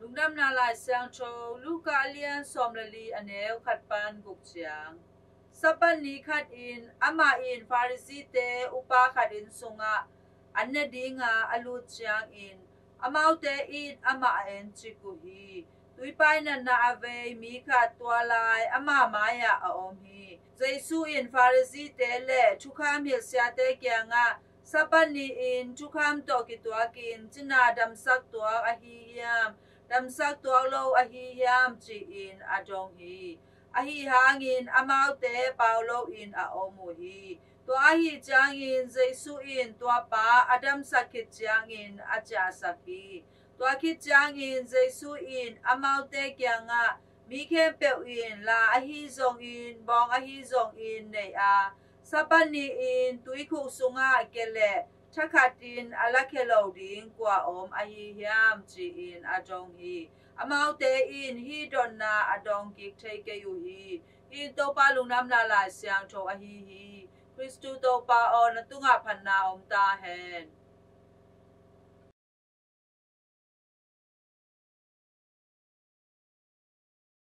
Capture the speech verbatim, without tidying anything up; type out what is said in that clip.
Lungdamna Lai Siangtho, Luka a lian sawm le li, a neu khat pan guk ciang. Sabbath ni khat in amah in Pharisee-te upa khat inn sungah an ne dinga a lut ciangin, amaute in amah a encik uh hi. Tuipai natna a vei mi khat tua lai ama mai-ah a om hi. Jesu in Pharisee-te le thukham hilhsiate kiangah, Sabbath ni-in thukham tawh kituakin cina damsak tuak ahi hiam, damsak tuak lo ahi hiam, ci-in a dong hi. Ahi hangin amaute pau loin a om uh hi. Tua ahi ciangin Jesu in tua pa a damsak khit ciangin a ciahsak hi. Tua khit ciangin Jesu in amaute kiangah, mi khempeuh in la ahi zongin, bawng ahi zongin nei a, Sabbath ni-in tuikhuk sungah kia le thakhatin a lakhia lo ding kua om ahi hiam, ci-in a dong hi. Amaute in hih dotna a dong kik thei kei uh hi. Hih in Topa Lungdamna Lai Siangtho ahi hi. Khristu Topa aw, na tungah phatna om ta hen.